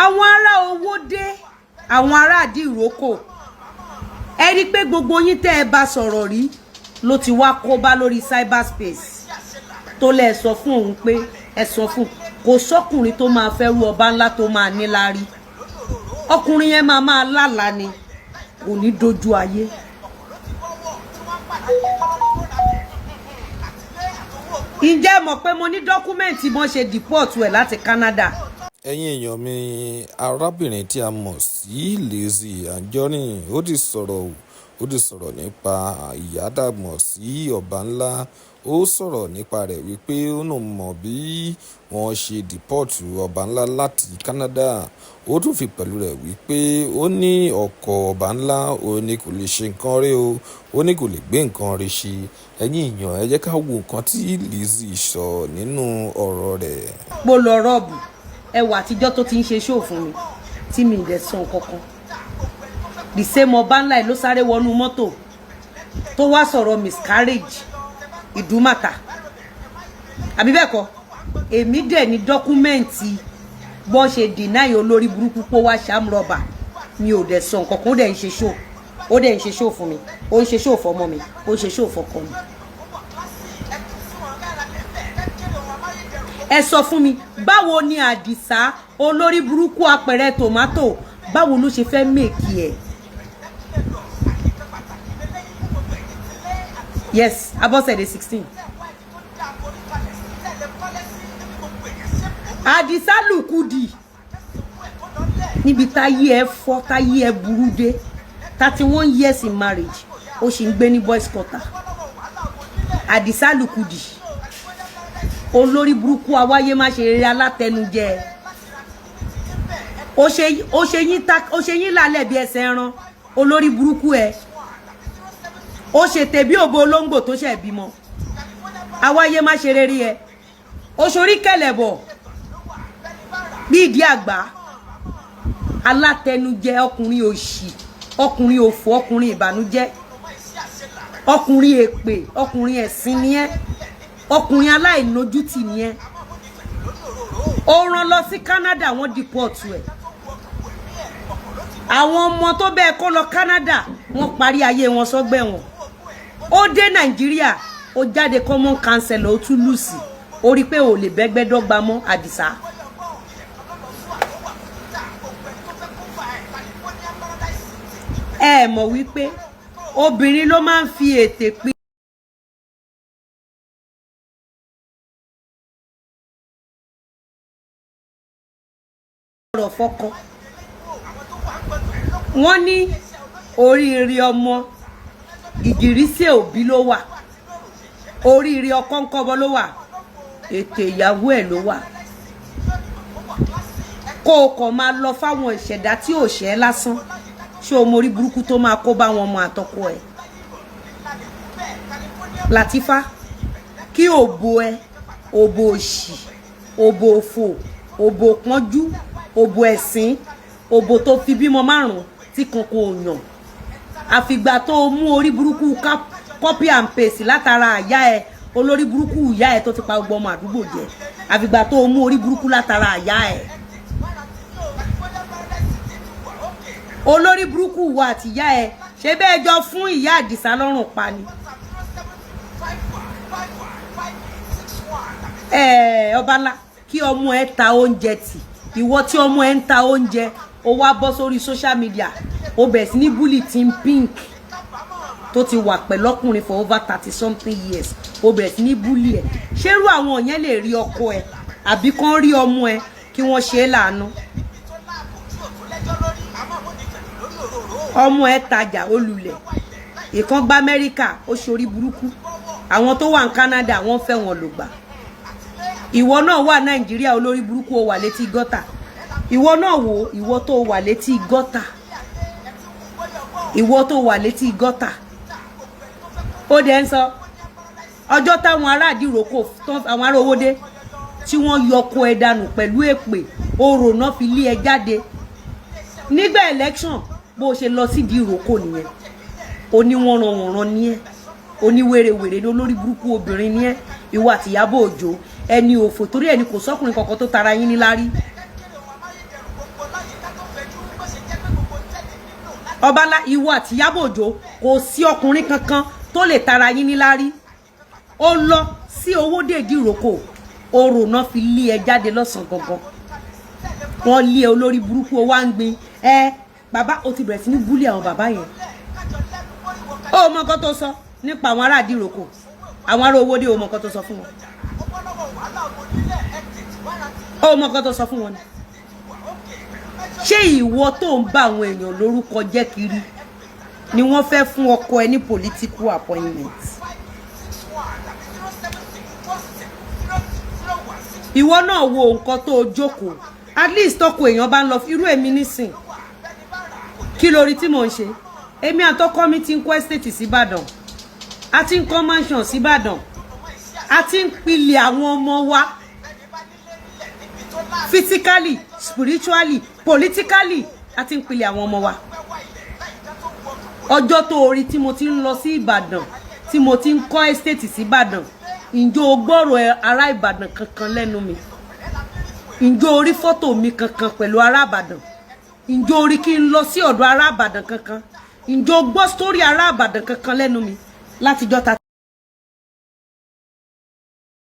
Àwọn ará owó dé, àwọn ará àdìrókò, ẹ rí i pé gbogbo yín tẹ́ ẹ bá sọ̀rọ̀ rí ló ti wá kó bá lórí cyberspace tó lẹ́ sọ fún òun pé ẹ sọ fún kò sọ́kùnrin tó máa fẹ́ rú ọba ńlá tó máa níláárí. Ọkùnrin yẹn máa máa lálàá ni, kò ní dojú ayé. Ǹjẹ́ ẹ mọ̀ pé mo ní document bọ́n ṣe deport ẹ̀ láti Canada? Ẹ̀yin èèyàn mi, arábìnrin tí a mọ̀ sí Lizzy Anjorin, ó ti sọ̀rọ̀ o. Ó ti sọ̀rọ̀ nípa ìyá tá a mọ̀ sí ọba ńlá. Ó sọ̀rọ̀ nípa rẹ̀ wípé ó náà mọ̀ bí wọ́n ṣe deport ọba ńlá láti Canada. Ó tún fi pẹ̀lú rẹ̀ wípé ó ní ọkọ ọba ńlá, ó ní kò lè ṣe nǹkan rí o, ó ní kò lè gbé nǹkan rí ṣe. Ẹ̀yin èèyàn, ẹ jẹ́ ká wo nǹkan tí Lizzy sọ nínú ọ̀rọ̀ rẹ̀. Mo lọ rọ́ọ̀bù ẹwà àtijọ́ tó ti ń ṣe show fún mi tí mi ì dẹ̀ sọ nǹkan kan. The same ọba ńlá ẹ̀ ló sáré wọnú mọ́tò tó wá sọ̀rọ̀ miscarriage ìdúmàtà, àbí bẹ́ẹ̀ kọ́? Èmi dẹ̀ ní document bọ́n ṣe deny olórí burúkú pé wá ṣàmúrọ̀bà. Mi ò dẹ̀ sọ nǹkan kan. Ó dẹ̀ ń ṣe show, ó dẹ̀ ń ṣe show fún mi, ó ń ṣe show fọmọ mi, ó ń ṣe show fọkọ mi. Ẹ sọ fún mi, báwo ni Àdìsá olórí burúkú apẹ̀rẹ̀ tòmátò, báwo ló ṣe fẹ́ make ẹ̀? Yes, Abọ́sẹ̀dé 16. Àdìsá lùkùdì níbi táyé ẹ fọ́, táyé ẹ burú dé. 31 years in marriage, ó sì ń gbé ní boys quarter. Àdìsá lùkùdì, olórí burúkú awáyé má ṣe rere, alátẹnujẹ. Ó ṣe yín lálẹ́ bí ẹsẹ̀ ẹran, olórí burúkú ẹ. Ó ṣe tẹ̀bí òbo olóńgbò tó ṣẹ̀ bímọ. Awáyé má ṣe rere ẹ. Ó ṣorí kẹlẹ̀bọ̀ bí ìdí àgbà, alátẹnujẹ, ọkùnrin òṣì, ọkùnrin òfò, ọkùnrin ìbànújẹ́, ọkùnrin èpè, ọkùnrin ẹ̀sìn ni ẹ́, ọkùnrin aláìlójútì ni ẹ́. Ó rán lọ sí Canada, wọ́n deport ẹ̀. Àwọn ọmọ tó bẹ́ẹ̀ kó lọ Canada, wọ́n parí ayé wọn sọ́gbẹ̀wọ̀n. Ó dé Nàìjíríà, ó jáde common councillor, ó tún lùsì. Ó rí pé ò lè bẹ́gbẹ́ dọ́gba mọ́. Àdìsá, ẹ mọ̀ wípé obìnrin ló máa ń fi ètè pín ọ̀rọ̀ fọ́kọ. Wọ́n ní oríire ọmọ gìgìrísẹ̀ òbí ló wà, oríire ọkọ ńkọ́bọ ló wà, ètò ìyàwó ẹ̀ ló wà. Kó o kàn máa lọ fáwọn ìṣẹ̀dá tí ò ṣẹ́ lásán. Ṣé o mórí burúkú tó máa kó bá wọn ọmọ àtọkọ ẹ̀? Latifa, kí òbò ẹ, òbò òṣì, òbò òfò, òbò pọ́njú, òbò ẹ̀sín, òbò tó fi bímọ márùn tí kankan ò yàn, àfìgbà tó o mú orí burúkú copy and paste látara àyà ẹ, olórí burúkú ìyá ẹ tó ti pa gbogbo ọmọ àdúgbò jẹ, àfìgbà tó o mú orí burúkú látara àyà ẹ, olórí burúkú wa àti ìyá ẹ, ṣe bẹ́ẹ̀ jọ fún ìyá Àdìsá lọ́rùn pa ni. Ọba ńlá, kí ọmọ ẹ ta oúnjẹ tì, ìwọ tí ọmọ ẹ ń ta oúnjẹ, ó wá bọ́ sórí social media, ó bẹ̀rẹ̀ sí ní bully Team Pink tó ti wà pẹ̀lọ́kùnrin for over 30 something years. Ó bẹ̀rẹ̀ sí ní bully ẹ̀. Ṣérú àwọn yẹn lè rí ọkọ ẹ àbí kán rí ọmọ ẹ kí wọ́n ṣe é láàánú? Ọmọ ẹ tajà, ó lulẹ̀. Ìkan gba Amẹ́ríkà, ó ṣorí burúkú. Àwọn tó wà ní Canada, wọ́n fẹ́ wọn lò gbà. Ìwọ náà wà Nàìjíríà, olórí burúkú, ó wà létí gọ́tà. Ìwọ náà wò, ìwọ tó wà létí gọ́tà, ìwọ tó wà létí gọ́tà. Ó dẹ̀ ń sọ ọjọ́ táwọn ará àdìrókò, àwọn ará Owódé tí wọ́n yọkọ ẹ dànù pẹ̀lú èpè orò náà fi lé ẹ jáde nígbà election. Bó o ṣe lọ sídìí ìrókò nìyẹn. Oníwọ̀nranwọ̀nran ni ẹ, oníwèrèwèrè ní, olórí burúkú obìnrin ni ẹ. Ìwọ àti Ìyábọ̀ Òjó, ẹni òfò, torí ẹni kò sọ́kùnrin kankan tó tara yín níláárí. Ọbańlá, ìwọ àti Ìyábọ̀ Òjó, kò sí ọkùnrin kankan tó lè tara yín níláárí. Ó lọ sí Owódé Ìdíròkò, orò náà fi lé ẹ jáde lọ́sàn-án gangan. Wọ́n lé ẹ, olórí burúkú. Ó wá ń gbin ẹ bàbá, ó ti bẹ̀rẹ̀ sí ní bully àwọn bàbá yẹn. Ó mọ nǹkan tó sọ nípa àwọn ará Ìdíròkò, àwọn ará Owódé. Ó mọ nǹkan tó sọ fún wọn. Ó mọ nǹkan tó sọ fún wọn ni. Ṣé ìwọ tó ń bá àwọn èèyàn lórúkọ jẹ́ kiri ni wọ́n fẹ́ fún ọkọ ẹ ní political appointment? Ìwọ náà wo nǹkan tó o jókòó. At least tọkọ èèyàn bá ń lọ, irú èmi nísìn, kí lórí tí mò ń ṣe? Èmi àtọkọ mi ti ń kọ́ estate síbàdàn, a ti ń kọ́ mansion síbàdàn, a ti ń pilẹ̀ àwọn ọmọ wa physically, spiritually, politically. A ti ń pilẹ̀ àwọn ọmọ wa. Ọjọ́ tó orí tí mo ti ń lọ sí Ìbàdàn, tí mo ti ń kọ́ estate sí Ìbàdàn, ǹjọ́ o gbọ́rọ̀ ará Ìbàdàn kankan lẹ́nu mi? Ǹjọ́ orí fọ́tò mi kankan pẹ̀lú ará Ìbàdàn? Ǹjọ́ orí kí n lọ sí ọ̀dọ̀ ará Ìbàdàn kankan? Ǹjọ́ o gbọ́ sórí ará Ìbàdàn kankan lẹ́nu mi látijọ́ ta?